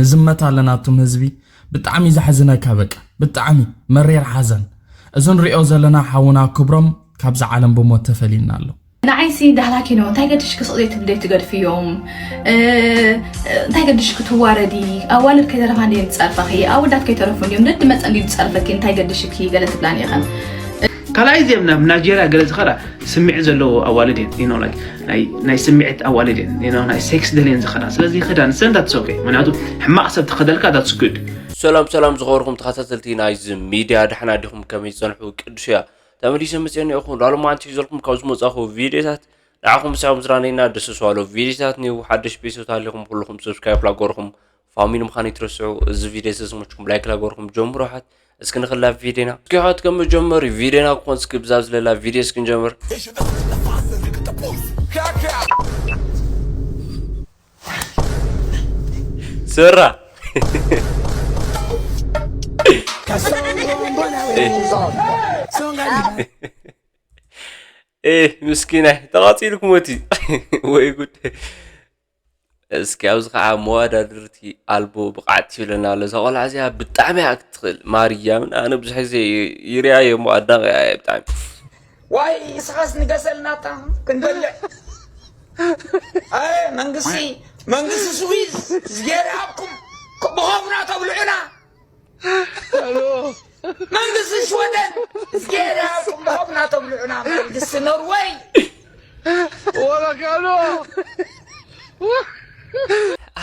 ንዝመት ኣለና ኣቱም ህዝቢ። ብጣዕሚ ዘሕዝነካ በቃ ብጣዕሚ መሬር ሓዘን። እዚ ንሪኦ ዘለና ሓውና ክብሮም ካብዛ ዓለም ብሞት ተፈልዩና ኣሎ። ንዓይሲ ዳህላኪኖ እንታይ ገድሽኪ ስቕ ዘይትብሊ ትገድፍዮም? እንታይ ገድሽኪ ትዋረዲ? ኣዋልድ ከይተረፋ እንደ ዝጸርፈኺ ኣወዳት ከይተረፉ እንዲዮም ደድ መጸ እንዲ ዝጸርፈኪ እንታይ ገድሽኪ ገለ ትብላን ኢኸን። ካልኣይ እዚኦም ናብ ናይጀርያ ገለ ዝኸዳ ስምዒት ዘለዎ ኣዋልድ እየን you know like ናይ ናይ ስምዒት ኣዋልድ እየን you know ናይ ሴክስ ደልየን ዝኸዳ ስለዚ ይኸዳ ንሰን that's okay ምክንያቱ ሕማቕ ሰብ ትኸደልካ that's good። ሰላም ሰላም ዝኸበርኩም ተኸታተልቲ ናይዚ ሚድያ ደሕና ዲኹም ከመይ ዝጸንሑ ቅዱስ እያ ተመሊሰ መፅአ እኒኦኹ ላሎም ኣንቲ ይዘልኩም ካብ ዝመፃኹ ቪድዮታት ንዓኹም ምሳኹም ዝራነይና ደስ ዝዋሎ ቪድዮታት ኒው ሓደሽ ቤተሰብ ታሊኹም ኩልኹም ሰብስክራይብ ላገርኹም ፋሚሊ ምዃን ይትረስዑ እዚ ቪድዮ ተዝመችኩም ላይክ ላገርኩም ጀምሩ ሓት እስኪ ንኽላ ቪድዮና እስኪ ሓት ከም መጀመሪ ቪድዮና ክኾን እስኪ ብዛ ዝለላ ቪድዮ እስኪ ንጀምር ስራ ኤህ ምስኪናይ ተቓጺሉ ክሞት እዩ ወይ ጉድ እስኪ ኣብዚ ከዓ መወዳድርቲ ኣልቦ ብቕዓት ይብለና ኣሎ እዛ ቆልዓ እዚኣ ብጣዕሚ እያ ክትኽእል ማርያምን ኣነ ብዙሕ ግዜ ይሪኣ እየ እሞ ኣድናቂ እየ ብጣዕሚ ዋይ እስኻስ ንገሰልናታ ክንበልዕ ኣረ መንግስቲ መንግስቲ ስዊዝ ዝጌር ኣብኩም ብኸብና ተብልዑና መንግስቲ ሽወደን እዝጌር ይሃብኩም ብኸብና ተብልዑና መንግስቲ ኖርወይ ወረካሎ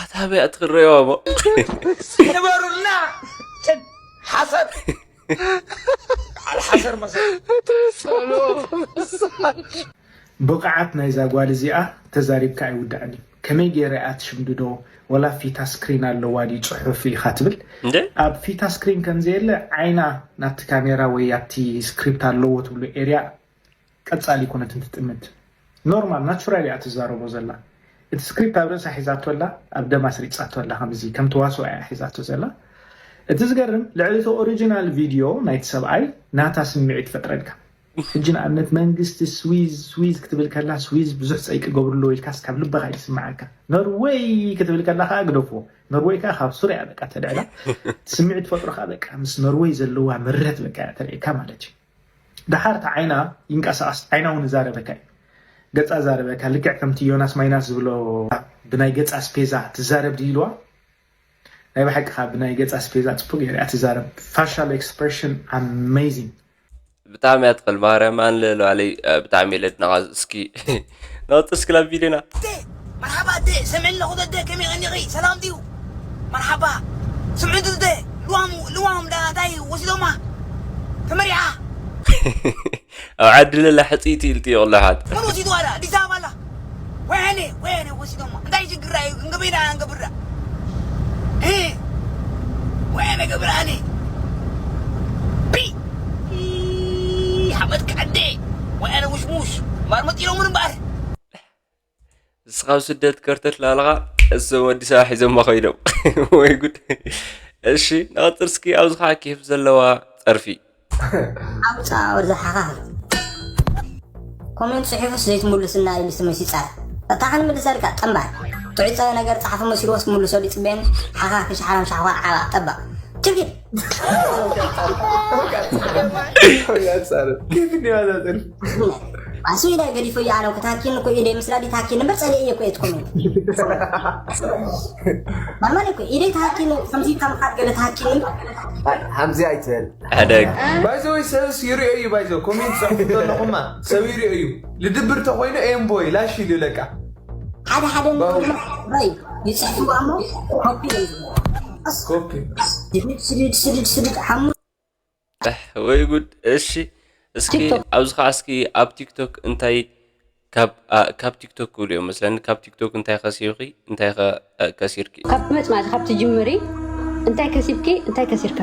ኣታ በይ ኣትኽረዮ ኣሞ ንበሩልና ጭድ ሓሰር በዓል ሓሰር መሰል ብቕዓት ናይዛ ጓል እዚኣ ተዛሪብካ ኣይውዳእን እዩ። ከመይ ገይረ እያ ትሽምድዶ? ወላ ፊታ ስክሪን ኣለዋ ድዩ ጽሑፍ ኢኻ ትብል። እንደ ኣብ ፊታ ስክሪን ከምዘየለ ዓይና ናብቲ ካሜራ ወይ ኣብቲ ስክሪፕት ኣለዎ ትብሎ ኤርያ ቀጻሊ ኣይኮነትን ትጥምት። ኖርማል ናቹራል እያ ትዛረቦ ዘላ። እቲ ስክሪፕት ኣብ ርእሳ ሒዛቶ ኣላ፣ ኣብ ደማ ኣስሪጻቶ ኣላ፣ ከምዚ ከም ተዋስኦ እያ ሒዛቶ ዘላ። እቲ ዝገርም ልዕሊ እቲ ኦሪጂናል ቪድዮ ናይቲ ሰብኣይ ናታ ስምዒት ይፈጥረልካ። ሕጂ ንኣብነት መንግስቲ ስዊዝ ስዊዝ ክትብል ከላ ስዊዝ ብዙሕ ጸይቂ ገብርሎ ኢልካስ ካብ ልብኻ ይስምዓካ። ኖርወይ ክትብል ከላ ከኣ ግደፍዎ። ኖርወይ ከኣ ካብ ሱር እያ በቃ ተልዕላ። ስምዒት ትፈጥሮ ከኣ በቃ ምስ ኖርወይ ዘለዋ ምረት በቃ እያ ተርእየካ ማለት እዩ። ደሓር እታ ዓይና ይንቀሳቐስ ዓይና እውን ይዛረበካ እዩ። ገጻ ዛረበካ ልክዕ ከምቲ ዮናስ ማይናስ ዝብሎ ብናይ ገጻ ኣስፔዛ ትዛረብ ድዩ ኢልዋ። ናይ ብሓቂ ከኣ ብናይ ገጻ ኣስፔዛ ጽቡቕ ገይራ እያ ትዛረብ። Facial expression amazing። ብጣዕሚ እያ ትኽእል ማርያም ኣነ ልዕሊ ባዕለይ ብጣዕሚ እየ ለድንቓ እስኪ ነቐጽል እስኪ ናብ ቪድዮና መርሓባ ኣደ ሰምዕኒ ኣለኹ ዘደ ከመይ ቀኒኺ ሰላም ድዩ መርሓባ ስምዑ እንተ ዘደ ልዋም ልዋም ዳ እንታይ ወሲዶማ ተመሪዓ ኣብ ዓዲ ለላ ሕፅይቲ ኢልትዮ ኣለሓት መን ወሲድዋ ዳ ኣዲስ ኣበባ ኣላ ወያነ ወያነ ወሲዶማ እንታይ ሽግር ዳ እዩ ክንገበይ ዳ ንገብር ዳ እ ወያነ ገብር ኣነ ቢ ሓመድ ከዕደ ወያነ ውሽሙሽ እምበር መጢሮምን እምበር ንስኻ ኣብ ስደት ከርተት ላለኻ እሶም ኣዲስ ኣበባ ሒዞማ ኮይኖም ወይ ጉድ እሺ ንቐፅል እስኪ ኣብዚ ከዓ ኬፍ ዘለዋ ፀርፊ ኣውፃ ወርዛሓኻ ኮሜንት ፅሒፉስ ዘይትምልስና ኢሉ ተመሲፃ እታ ክንምልሰልካ ጠምባር ጥዑይ ፀረ ነገር ፀሓፉ መሲልዎስ ክምልሰሉ ይፅበየኒ ሓኻ ክሽሓራም ሻሕኳር ዓባ ጠባቕ ችግር ኬፍ እንዲያዛጠል ኣሱ ኢለ ገዲፎ እየ ኣነ እኮ ታኪን እኮ ኢለ ምስላ ዲ ታኪን እምበር ፀሊኤ እየ እኮ የትኮኑ ማማን እኮ ኢለ ታኪን ከምዚ ካብ ምኻድ ገለ ታኪን እምበር ሓምዚ ኣይትበል ሕደግ ባይዘወይ ሰብስ ይሪኦ እዩ ባይዘ ኮሜንት ፅሕፉ ዘለኹማ ሰብ ይሪኦ እዩ ልድብር ተኮይኑ ኤምቦይ ላሽ ኢሉ ለቃ ሓደ ሓደ ይ ይፅሕፍዋ እሞ ኮፒ ኮፒ ስድድ ስድድ ስድድ ሓሙ ወይ ጉድ እሺ እስኪ ኣብዚ ከዓ እስኪ ኣብ ቲክቶክ እንታይ ካብ ቲክቶክ ክብሉ እዮም መስለኒ ካብ ቲክቶክ እንታይ ከሲብኺ እንታይ ከሲርኪ ካብ መፅናዕቲ ካብ ትጅምሪ እንታይ ከሲብኪ እንታይ ከሲርካ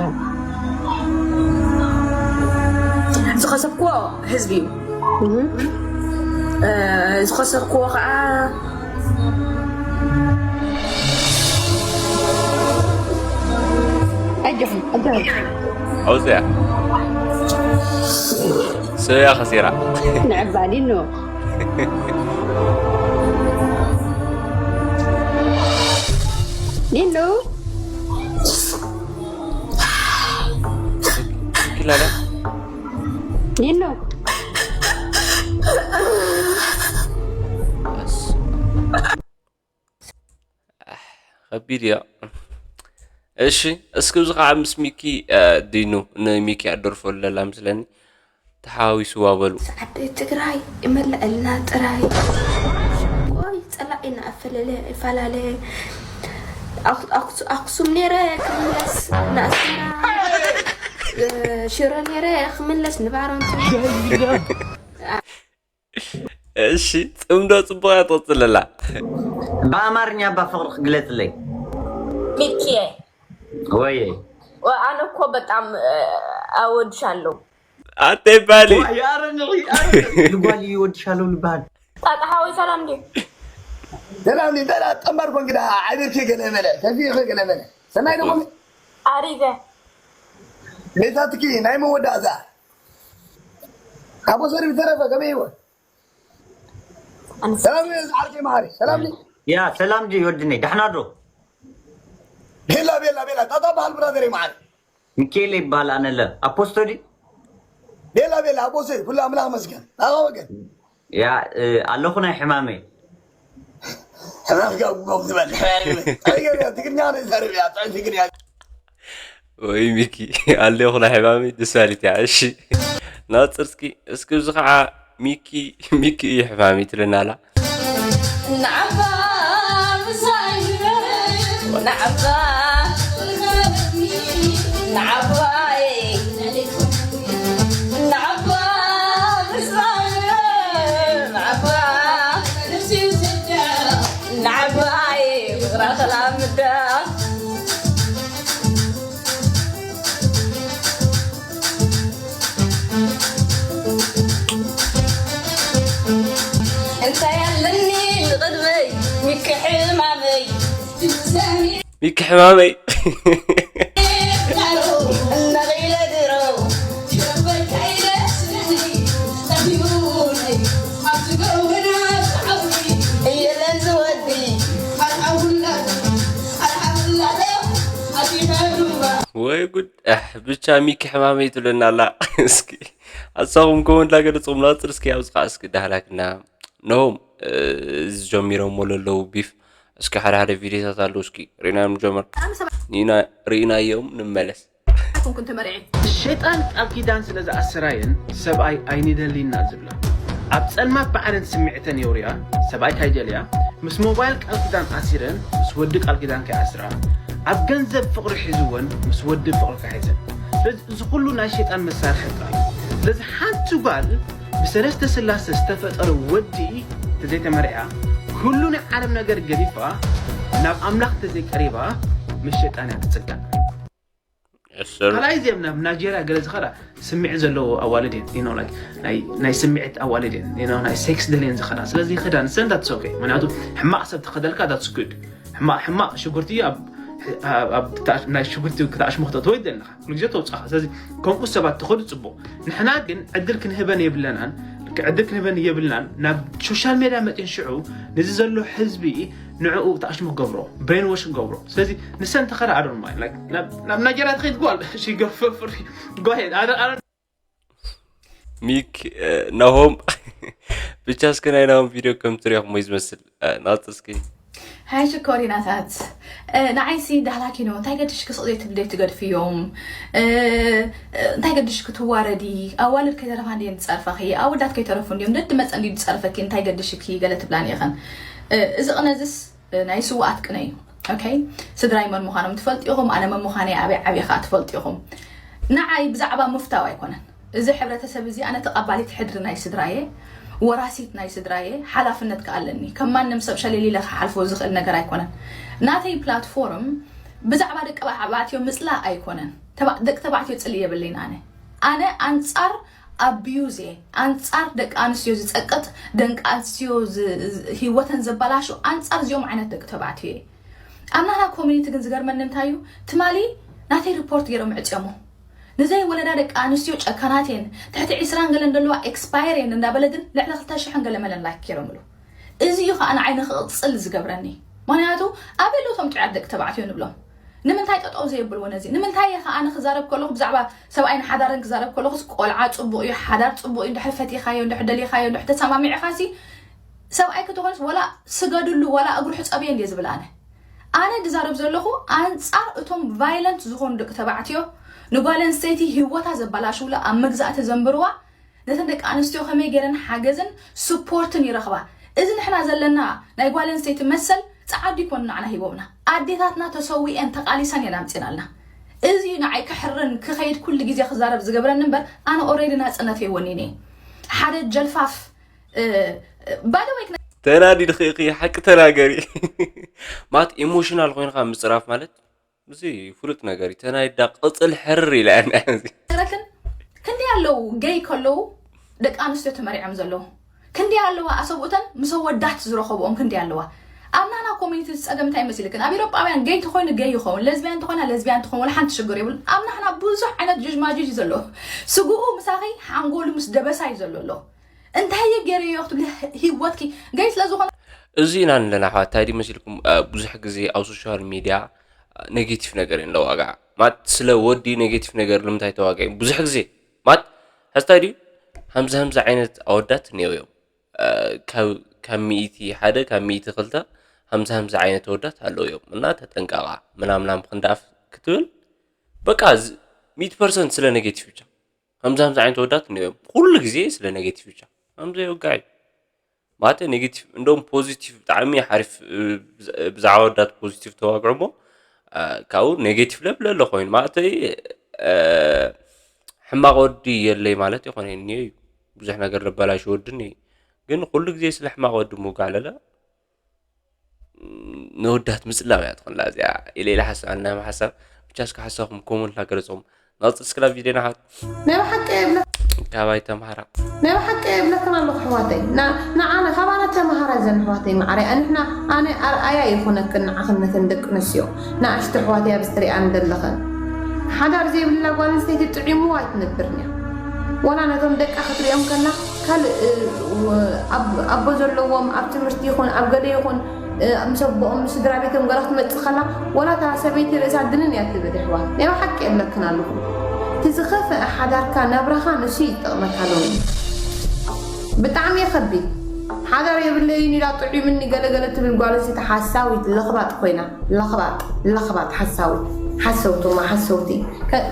ዝኸሰብክዎ ህዝቢ እዩ ዝኸሰብክዎ ከዓ ኣጆኹም ኣጆኹም ኣውፅያ ሰበያ ከሲራ ንዕባዲኖ Hello? Kilala? Hello? ከቢድ እያ። እሺ፣ እስኪ እዚ ከዓ ምስ ሚኪ ዲኑ ንሚኪ ኣደርፈሉ ለላ ምስለኒ ተሓዋዊስዋ በሉ። ዓደይ ትግራይ ይመልዐልና ጥራይ። ቆይ ፀላኢና ኣፈላለ ይፈላለ። ኣክ- ኣክሱ- ኣክሱም ነይረ ክምለስ ንኣስመራ፣ ሽረ ነይረ ክምለስ ንባረንቱ። እሺ፣ ፅምዶ ፅቡቅ እያ ትቕፅል ኣላ። ብኣማርኛ እባ ፍቕርኺ ግለፅለይ። ሚኪዬ ወይ አነ እኮ በጣም እወድሻለሁ። ኣተይ ባሊ ልጓል ይወድሻለሁ ልበሃል። ጣጣ ሓወይ ሰላም ድዩ? ሰላም ሊበላ ጠንባር ኮንግዳ ዓቢርኪ ገለ መለ ተፊኺ ገለ መለ ሰናይ ደኹም ኣሪገ ቤታትኪ ናይ መወዳእታ ኣቦ ሰሪ ዝተረፈ ከመይ ይወ ሰላም ዓርከይ መዓሪ ሰላም ሊ ያ ሰላም ድዩ ወድነይ ዳሕና ዶ? ቤላ ቤላ ቤላ ጣጣ በሃል ብራዘር መዓሪ ሚካኤል ይበሃል ኣነለ ኣፖስቶዲ ቤላ ቤላ ኣቦ ሰሪ ኩሉ ኣምላኽ መስገን ናኻ ወገን ያ ኣለኹ ናይ ሕማመይ ሕማም ጋር ጉቦ ዝበል ትግርኛ ነው ዘርብ ያ ጥዕይ ትግርኛ ወይ ሚኪ ኣለኹ ናይ ሕማመይ ደስ ባሊት እያ። እሺ ናፅር እስኪ እስኪ እዚ ከዓ ሚኪ ሚኪ እዩ ሕማመይ ትብለና ኣላ። ንዓባ ምሳይ ንበል፣ ንዓባ ንዓባይ ንዓባ ምሳይ ንበል፣ ንዓባ ንዓባይ ፍቕራ ተላምዳ እንታይ ኣለኒ ንቕድመይ ሚኪ ሕማመይ ሚኪ ሕማመይ እናኺለ ድሮ እየለን ዝወዲ ወይ ጉድ ኣሕ፣ ብቻ ሚኪ ሕማመይ ትብለና ኣላ። እስኪ ኣሳኹም ከውን ላገለጽኹም ናጽር እስኪ ኣብዚ ከዓ እስኪ ዳህላክና ነሆም እዚ ጀሚሮሞ ለለዉ ቢፍ እስኪ ሓደ ሓደ ቪዲዮታት ኣለዉ እስኪ ርኢናዮም ንጀምር። ርኢናዮም ንመለስ። ሸይጣን ቃል ኪዳን ስለ ዝኣሰራየን ሰብኣይ ኣይንደልይና ዝብላ ኣብ ጸልማት ባዕለን ስምዕተን የውርያ ሰብኣይ ካይደልያ ምስ ሞባይል ቃል ኪዳን ኣሲረን ምስ ወዲ ቃል ኪዳን ከይኣስራ ኣብ ገንዘብ ፍቕሪ ሒዝወን ምስ ወዲ ፍቕሪ ከሒዘን ስለዚ እዚ ኩሉ ናይ ሸይጣን መሳርሒ ጥራይ ስለዚ ሓንቲ ጓል ብሰለስተ ስላሰ ዝተፈጠረ ወዲ ተዘይተመርዕያ ኩሉ ናይ ዓለም ነገር ገዲፋ ናብ ኣምላኽ ተዘይቀሪባ ምስ ሸይጣን እያ ትጽጋዕ ካልኣይ እዚኦም ናብ ናይጀርያ ገለ ዝኸዳ ስምዒት ዘለዎ ኣዋልድ እየን you know like ናይ ናይ ስምዒት ኣዋልድ እየን you know ናይ ሴክስ ደልየን ዝኸዳ ስለዚ ይኸዳ ንሰን that's okay ምክንያቱ ሕማቕ ሰብ ተኸደልካ that's good ሕማቕ ሕማቕ ሽጉርቲ ኣብ ኣብ- ኣብ ትኣ- ናይ ሽጉርቲ ክትኣሽሙ ክተእትዎ ይደለኻ ኩሉ ግዜ ተውፅኻ ስለዚ ከምኡ ሰባት ተኸዱ ፅቡቕ ንሕና ግን ዕድል ክንህበን የብለናን ዕድል ክንህበን የብልናን ናብ ሶሻል ሜድያ መፅን ሽዑ ነዚ ዘሎ ህዝቢ ንዕኡ ተኣሽሙ ክገብሮ ብሬን ዎሽ ክገብሮ ስለዚ ንሰን ተኸዳ ኣዶን ማለት ናብ ናይጀርያ ትኸይድ ጓል ሽገፈፍሪ ጓሄድ ሚክ ናሆም ብቻ እስከ ናይ ናሆም ቪድዮ ከም ትሪኦ ክሞ ዝመስል ናፅር እስኪ ሃይ ሽኮሪናታት ንዓይሲ ዳህላኪ ነው እንታይ ገድሽ ክስቕ ዘይትብል ዘይትገድፍዮም እንታይ ገድሽ ክትዋረዲ ኣዋልድ ከይተረፋ እንዲየን ዝፀርፈኺ ኣወዳት ከይተረፉ እንዲዮም ደድ መፀ እንዲዩ ዝፀርፈኪ እንታይ ገድሽኪ ገለ ትብላን ኢኸን እዚ ቅነዝስ ናይ ስውኣት ቅነ እዩ okay ስድራይ መን ምዃኖም ትፈልጡ ኢኹም ኣነ መን ምዃነይ ኣበይ ዓብየ ከዓ ትፈልጡ ኢኹም ንዓይ ብዛዕባ ምፍታው ኣይኮነን እዚ ሕብረተሰብ እዚ ኣነ ተቐባሊት ሕድሪ ናይ ስድራየ ወራሲት ናይ ስድራየ ሓላፍነት ከኣለኒ ከም ማንም ሰብ ሸለሊለ ክሓልፎ ዝኽእል ነገር ኣይኮነን ናተይ ፕላትፎርም ብዛዕባ ደቂ ተባዕትዮ ምፅላእ ኣይኮነን ደቂ ተባዕትዮ ፅልእ የብለይን ኣነ ኣነ ኣንፃር ኣቢዩዝ እየ ኣንፃር ደቂ ኣንስትዮ ዝፀቅጥ ደቂ ኣንስትዮ ህይወተን ዘበላሹ ኣንፃር እዚኦም ዓይነት ደቂ ተባዕትዮ እየ ኣብ ናና ኮሚኒቲ ግን ዝገርመኒ እንታይ እዩ ትማሊ ናተይ ሪፖርት ገይሮም ዕፅዮሞ ንዘይ ወለዳ ደቂ ኣንስትዮ ጨካናት እየን ትሕቲ ዒስራን ገለን ዘለዋ ኤክስፓየር እየን እንዳበለ ግን ልዕሊ ክልተ ሽሕን ገለ መለን ላይክ ገይሮምሉ እዚ እዩ ከዓ ንዓይ ንክቕፅል ዝገብረኒ ምክንያቱ ኣበይ ኣለዉ እቶም ጥዑያት ደቂ ተባዕትዮ ንብሎም? ንምንታይ ጠጠው ዘየብልዎ ነዚ? ንምንታይ እየ ከኣ ኣነ ክዛረብ ከለኹ ብዛዕባ ሰብኣይን ሓዳርን ክዛረብ ከለኹስ ቆልዓ ጽቡቕ እዩ፣ ሓዳር ጽቡቕ እዩ፣ እንድሕር ፈቲኻዮ፣ እንድሕር ደሊኻዮ፣ እንድሕር ተሰማሚዕኻሲ ሰብኣይ ክትኾንስ ወላ ስገድሉ ወላ እግሩ ሕጸብዮ እንድየ ዝብል ኣነ። ኣነ ዝዛረብ ዘለኹ ኣንጻር እቶም ቫይለንት ዝኾኑ ደቂ ተባዕትዮ ንጓል ኣንስተይቲ ህይወታ ዘበላሽውላ ኣብ መግዛእቲ ዘንብርዋ ነተን ደቂ ኣንስትዮ ከመይ ገይረን ሓገዝን ስፖርትን ይረኽባ? እዚ ንሕና ዘለና ናይ ጓል ኣንስተይቲ መሰል ጸዓዱ ይኮኑ ንዓና ሂቦምና። ኣዴታትና ተሰዊኤን ተቓሊሰን እየን ኣምጺናልና። እዚ እዩ ንዓይ ክሕርን ክኸይድ ኩሉ ግዜ ክዛረብ ዝገብረኒ እምበር ኣነ ኦሬዲ ናጽነት የወኒኒ ሓደ ጀልፋፍ ባደወይ ተናዲድኺ ኢኺ ሓቂ ተናገሪ። ማለት ኢሞሽናል ኮይንካ ምፅራፍ ማለት እዚ ፍሉጥ ነገር እዩ። ተናይዳ ቅፅል ሕርር ኢላ እያ። ነግረክን ክንደይ ኣለዉ ገይ ከለዉ ደቂ ኣንስትዮ ተመሪዖም ዘለዉ ክንደይ ኣለዋ ኣሰብኡተን ምስ ወዳት ዝረኸብኦም ክንደይ ኣለዋ ኣብ ናና ኮሚኒቲ ዝፀገም እንታይ መሲልክን ኣብ ኤሮጳውያን ገይ ተኮይኑ ገይ ይኸውን ለዝቢያን ተኮይና ለዝቢያን ትኸውን ወላ ሓንቲ ሽግር የብሉ ኣብ ናህና ብዙሕ ዓይነት ጅጅማጅጅ እዩ ዘለዎ ስግኡ ምሳኺ ሓንጎሉ ምስ ደበሳ እዩ ዘሎ ኣሎ እንታይ ገይረዮ ክትብሊ ህይወትኪ ገይ ስለዝኾነ እዚ ኢና ንለና ኣሕዋት እንታይ ድዩ መሲልኩም ብዙሕ ግዜ ኣብ ሶሻል ሚድያ ኔጌቲቭ ነገር እየን ለዋግዓ ማለት ስለ ወዲ ኔጌቲቭ ነገር ንምንታይ ተዋግዒ ብዙሕ ግዜ ማለት ሕዝታይ ድዩ ከምዚ ከምዚ ዓይነት ኣወዳት እኒኦ እዮም ካብ ሚእቲ ሓደ ካብ ሚእቲ ክልተ ከምዚ ከምዚ ዓይነት ኣወዳት ኣለዉ እዮም እና ተጠንቀቓ ምናምናም ክንዳፍ ክትብል በቃ ሚእቲ ፐርሰንት ስለ ኔጌቲቭ ብቻ ከምዚ ከምዚ ዓይነት ኣወዳት እኒኦ እዮም ኩሉ ግዜ ስለ ኔጌቲቭ ብቻ ከምዚ የውጋዕ እዩ ማለት ኔጌቲቭ እንደውም ፖዚቲቭ ብጣዕሚ ሓሪፍ ብዛዕባ ወዳት ፖዚቲቭ ተዋግዑ እሞ ካብኡ ኔጌቲቭ ለብለለ ኮይኑ ማለት ሕማቕ ወዲ የለይ ማለት ይኮነ እኒኦ እዩ ብዙሕ ነገር ለበላሽ ወዲ እኒኦ ግን ኩሉ ግዜ ስለ ሕማቕ ወዲ ምውጋዕ ለለ ንወዳት ምፅላም እያ ትኾንላ እዚኣ ኢለ ኢለ ሓሳብ ኣናም ሓሳብ ብቻ እስከ ሓሳብኩም ኮመንት ላገለፅኹም ናውፅል እስክላ ቪድዮና ሓት ናይ ብሓቂ የብለ ካባይ ተምሃራ ናይ ብሓቂ የብለክን ኣለኹ ኣሕዋተይ ንዓነ ካባና ተምሃራ ዘን ኣሕዋተይ ማዕረይ ኣንሕና ኣነ ኣርኣያ ይኹነክን ንዓኽነተን ደቂ ኣንስትዮ ንኣሽቱ ኣሕዋተይ ኣብ ስትሪኣን ዘለኽን ሓዳር ዘይብልና ጓል ኣንስተይቲ ጥዒሙ ኣይትነብርን እያ ወላ ነቶም ደቃ ክትሪኦም ከላ ካልእ ኣቦ ዘለዎም ኣብ ትምህርቲ ይኹን ኣብ ገለ ይኹን ምስ ኣቦኦም ምስ ስድራ ቤቶም ገለ ክትመፅእ ከላ ወላ እታ ሰበይቲ ርእሳ ድንን እያ ትብል ይሕዋት ናይ ብሓቂ የብለክን ኣለኹ እቲ ዝኸፍአ ሓዳርካ ናብራኻ ንሱ ይጠቕመካ ሎሚ ብጣዕሚ የኸቢድ ሓዳር የብለይን ኢላ ጥዑምኒ ገለገለ ትብል ጓል ኣንስተይቲ ሓሳዊት ለኽባጥ ኮይና ለኽባጥ ለኽባጥ ሓሳዊት ሓሰውቲ ማ ሓሰውቲ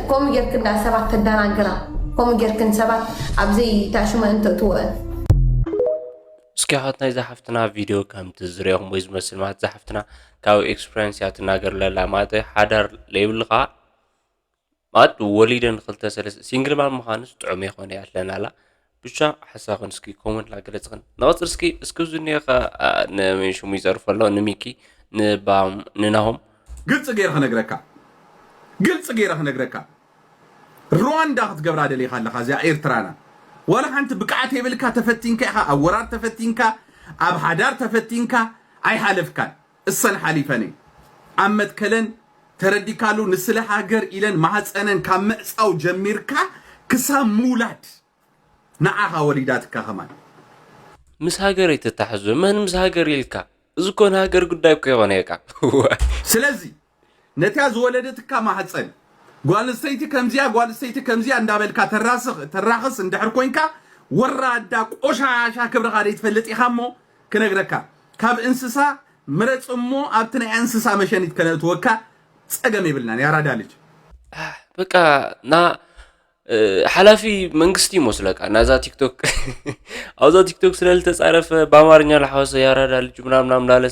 ከምኡ ጌርክን ዳ ሰባት ተዳናግራ ከምኡ ጌርክን ሰባት ኣብዘይ ታሽመ እንተእትወአን እስኪ ኣሕዋት ናይዛ ሓፍትና ቪድዮ ከምቲ ዝሪኦኹም ወይ ዝመስል ማለት እዛ ሓፍትና ካብ ኤክስፕሪንስ እያ ትናገር ለላ ማለት ሓዳር ለይብልኻ ማለት ወሊደን ክልተ ሰለስተ ሲንግል ማም ምዃንስ ጥዑም የኾነ እያ ትለናላ ብቻ ሓሳኽን እስኪ ኮመንት ላገለፅኽን ንቐፅል እስኪ እስኪ ዝኒኦ ኸ ንመን ሽሙ ይፀርፎ ኣሎ ንሚኪ ንባም ንናሆም ግልፂ ገይረ ክነግረካ ግልፂ ገይረ ክነግረካ ሩዋንዳ ክትገብራ ደሊኻ ኣለኻ እዚኣ ኤርትራና ዋላ ሓንቲ ብቅዓት የብልካ ተፈቲንካ ኢኻ ኣብ ወራር ተፈቲንካ ኣብ ሓዳር ተፈቲንካ ኣይሓለፍካን እሰን ሓሊፈን ኣብ መትከለን ተረዲካሉ ንስለ ሃገር ኢለን ማህፀነን ካብ ምዕፃው ጀሚርካ ክሳብ ምውላድ ንዓኻ ወሊዳትካ ከማን ምስ ሃገር ኣይተታሕዞ መን ምስ ሃገር ኢልካ እዚ ኮን ሃገር ጉዳይ እኮ ይኾነ እካ ስለዚ ነቲያ ዝወለደትካ ማህፀን ጓል ኣንስተይቲ ከምዚያ ጓል ኣንስተይቲ ከምዚያ እንዳበልካ ተራስኽ ተራኽስ እንድሕር ኮንካ ወራዳ ቆሻሻ ክብርኻ ዘይትፈልጥ ኢኻ እሞ ክነግረካ ካብ እንስሳ ምረፅ እሞ ኣብቲ ናይ እንስሳ መሸኒት ከነእትወካ ፀገም የብልናን ያራዳ ልጅ በቃ ና ሓላፊ መንግስቲ ይመስለካ ናዛ ቲክቶክ ኣብዛ ቲክቶክ ስለልተፃረፈ በአማርኛ ለሓወሰ ያራዳ ልጅ ምናምናም ላለ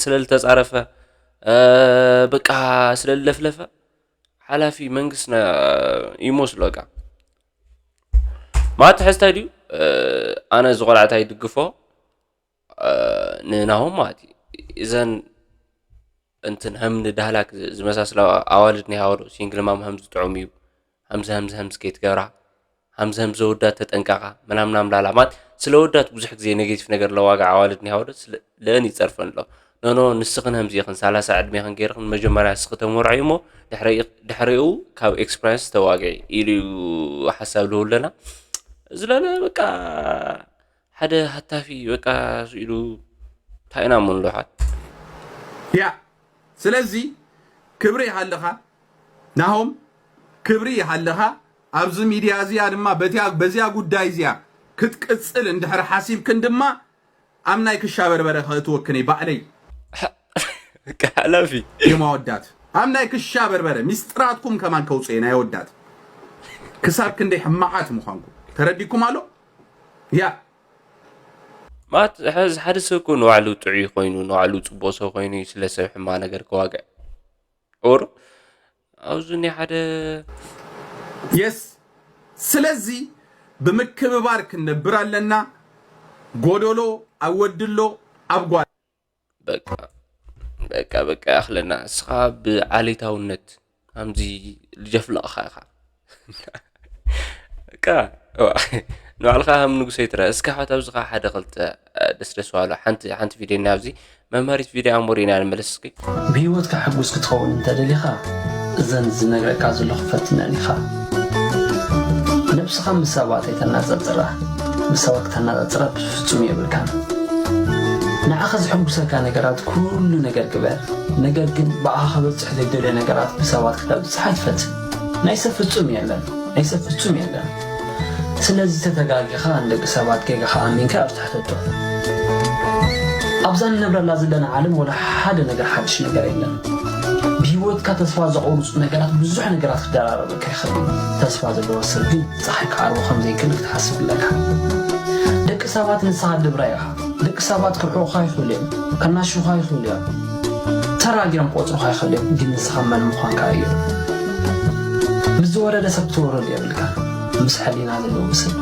ስለልተፃረፈ በቃ ስለለፍለፈ ሓላፊ መንግስት ይመስለካ ማለት ሕዝታይ ድዩ ኣነ ዝቆልዓታይ ይድግፎ ንናሆም ማለት እዩ እዘን እንትን ከም ንዳህላክ ዝመሳስላ ኣዋልድ ናይ ሃወዶ ሲንግል ማም ከም ዝጥዑም እዩ ከምዚ ከምዚ ከምዚ ከይትገብራ ከምዚ ከምዚ ወዳት ተጠንቀቃ ምናምናም ላላ ማለት ስለ ወዳት ብዙሕ ግዜ ኔጌቲቭ ነገር ለዋጋ ኣዋልድ ናይ ሃወዶ ለእን ይፀርፈን ኣሎ ኖኖ ንስኽን ከምዚ ኢኽን ሰላሳ ዕድሜኽን ገይርኽን መጀመርያ ንስኺ ተመርዐዩ እሞ ድሕሪኡ ካብ ኤክስፕሪንስ ተዋግዒ ኢሉ ሓሳብ ልህብለና ዝለለ በቃ ሓደ ሃታፊ በቃ ስኢሉ እንታይ ኢና ምንልሓት ያ ስለዚ ክብሪ ይሃልኻ ናሆም፣ ክብሪ ይሃልኻ። ኣብዚ ሚድያ እዚኣ ድማ በቲያ በዚያ ጉዳይ እዚኣ ክትቅጽል እንድሕር ሓሲብክን ድማ ኣብ ናይ ክሻ በርበረ ከእትወክን እየ ባዕለይ። በቃ ሓላፊ እዮም ኣወዳት ኣብ ናይ ክሻ በርበረ ሚስጥራትኩም ከማን ከውፅእ ናይ ኣወዳት ክሳብ ክንደይ ሕማዓት ምዃንኩም ተረዲኩም ኣሎ። ያ ማለት ሕዚ ሓደ ሰብ እኮ ንባዕሉ ጥዑይ ኮይኑ ንባዕሉ ፅቡቅ ሰብ ኮይኑ እዩ ስለ ሰብ ሕማቅ ነገር ክዋግዕ ኦር ኣብዚ ናይ ሓደ የስ ስለዚ ብምክብባር ክንነብር ኣለና። ጎደሎ ኣብ ወድሎ ኣብ ጓል በቃ በቃ በቃ ያኽለና እስኻ ብዓሌታውነት ከምዚ ልጀፍለቕኻ ኢኻ በቃ ንባዕልኻ ከም ንጉሰ ይትረ እስካ ሕዋት ኣብዚ ኸዓ ሓደ ክልተ ደስደስ ባሉ ሓንቲ ሓንቲ ቪድዮ ኢና ኣብዚ መምሃሪት ቪድዮ ኣሞ ሪእና ንመለስ እስኪ ብህይወትካ ሕጉስ ክትኸውን እንተደሊኻ እዘን ዝነግረካ ዘለኹ ፈትነን ኢኻ። ነብስኻ ምስ ሰባት ኣይተናጻጽራ። ምስ ሰባት ክተናጻጽራ ብፍጹም የብልካን። ንዓኻ ዘሐጉሰካ ነገራት ኩሉ ነገር ግበር፣ ነገር ግን ብኣኻ ከበጽሕ ዘይደልዮ ነገራት ብሰባት ክተብጽሕ ኣይትፈትን። ናይ ሰብ ፍጹም የለን፣ ናይ ሰብ ፍጹም የለን። ስለዚ ተተጋጊኻ ንደቂ ሰባት ጌጋኻ ኣሚንካ ኣብዝሕ ሕተቶ። ኣብዛ ንነብረላ ዘለና ዓለም ወላ ሓደ ነገር ሓድሽ ነገር የለን። ብህይወትካ ተስፋ ዘቑርጹ ነገራት ብዙሕ ነገራት ክደራረበካ ይኽእል እዩ። ተስፋ ዘለዎ ሰብ ግን ጸሓይ ክዓርቦ ከም ዘይክእል ክትሓስብ ኣለካ። ደቂ ሰባት ንስኻ ድብራ ኢኻ። ደቂ ሰባት ክርሕቑኻ ይኽእሉ እዮም፣ ከናሽውኻ ይኽእሉ እዮም፣ ተራ ጌሮም ክቆጽሩኻ ይኽእሉ እዮም፣ ግን ንስኻ መን ምዃንካ እዮም። ምስ ዝወረደ ሰብ ክትወረዱ የብልካ። ምስ ሕሊና ዘለዎ ሰብ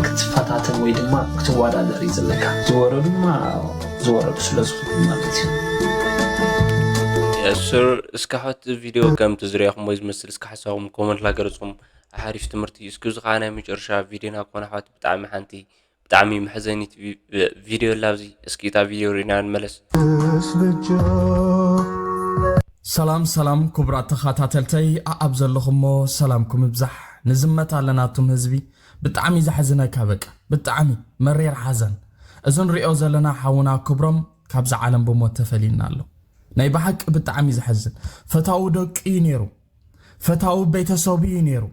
ክትፈታተን ወይ ድማ ክትወዳደር እዩ ዘለካ። ዝወረዱ ድማ ዝወረዱ ስለ ዝኾኑ ማለት እዩ። የስር እስካ ሕት ቪድዮ ከም ትዝሪያኹም ወይ ዝመስል እስካ ሓሳኹም ኮመንት ላገረፅኹም ሓሪፍ ትምህርቲ እስኪ እዚ ከዓ ናይ መጨረሻ ቪድዮና ክኾነ ኣሕዋት ብጣዕሚ ሓንቲ ብጣዕሚ መሕዘኒት ቪድዮ ኣላ ኣብዚ እስኪ እታ ቪድዮ ሪእና ንመለስ ሰላም ሰላም ክቡራት ተኸታተልተይ ኣኣብ ዘለኹሞ ሰላምኩም ይብዛሕ። ንዝመት ኣለናቱም ህዝቢ ብጣዕሚ ዘሕዝነካ በቃ ብጣዕሚ መሬር ሓዘን። እዚ ንሪኦ ዘለና ሓውና ክብሮም ካብዛ ዓለም ብሞት ተፈልዩና ኣሎ። ናይ ብሓቂ ብጣዕሚ ዘሕዝን። ፈታዊ ደቂ እዩ ነይሩ፣ ፈታዊ ቤተሰቡ እዩ ነይሩ።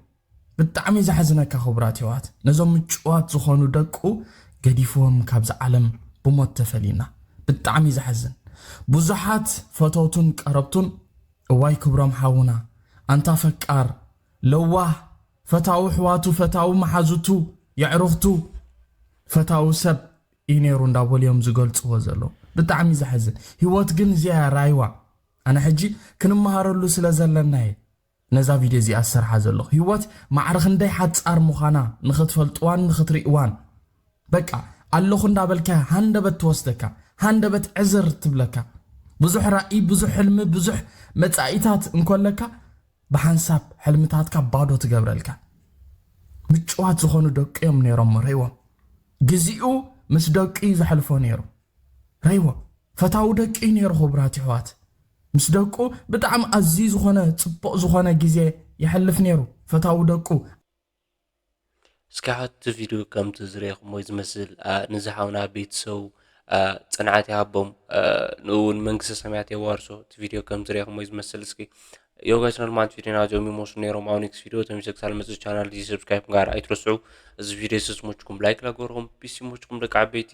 ብጣዕሚ ዘሕዝነካ ክቡራት የሕዋት ነዞም ምጭዋት ዝኾኑ ደቁ ገዲፍዎም ካብዚ ዓለም ብሞት ተፈልዩና። ብጣዕሚ ዘሕዝን። ብዙሓት ፈተውቱን ቀረብቱን እዋይ ክብሮም ሓውና ኣንታ ፈቃር ለዋህ ፈታዊ ኣሕዋቱ ፈታዊ መሓዙቱ የዕሩኽቱ ፈታዊ ሰብ እዩ ነይሩ እንዳበሉ እዮም ዝገልፅዎ ዘለዉ። ብጣዕሚ ዘሕዝን። ህይወት ግን እዚኣ እያ ራይዋ። ኣነ ሕጂ ክንመሃረሉ ስለ ዘለና እየ ነዛ ቪድዮ እዚኣ ዝሰርሓ ዘለኹ። ህይወት ማዕረ ክንደይ ሓጻር ምዃና ንኽትፈልጥዋን ንኽትርእይዋን በቃ ኣለኹ እንዳበልካ ሃንደበት ትወስደካ፣ ሃንደበት ዕዝር ትብለካ። ብዙሕ ራእይ፣ ብዙሕ ሕልሚ፣ ብዙሕ መጻኢታት እንኮለካ ብሓንሳብ ሕልምታትካ ባዶ ትገብረልካ። ምጭዋት ዝኾኑ ደቂ እዮም ነይሮም ርእይዎም። ግዜኡ ምስ ደቂ እዩ ዘሕልፎ ነይሩ። ርእይዎ። ፈታዊ ደቂ እዩ ነይሩ ክቡራት የሕዋት። ምስ ደቁ ብጣዕሚ ኣዝዩ ዝኾነ ጽቡቕ ዝኾነ ግዜ የሕልፍ ነይሩ። ፈታዊ ደቁ። እስካዕ እቲ ቪድዮ ከምቲ ዝረኣኹሞ ዝመስል፣ አ፣ ንዝሓውና ቤተሰቡ፣ አ፣ ጽንዓት ይሃቦም፣ አ፣ ንእውን መንግስተ ሰማያት የዋርሶ። እቲ ቪድዮ ከምቲ ዝረኣኹሞ ዝመስል። እስኪ ዮጋስ ኖርማንት ቪድዮ ናዞም ይመስሉ ነይሮም። ኣብ ኔክስት ቪድዮ ተመልሰ ክሳብ ልመጽእ ቻናል እዚ ሰብስክራይብ ምግባር ኣይትረስዑ። እዚ ቪድዮ ስስ ሞችኩም ላይክ ላገርኹም፣ ፒስ ሞችኩም ደቂ ዓበይቲ።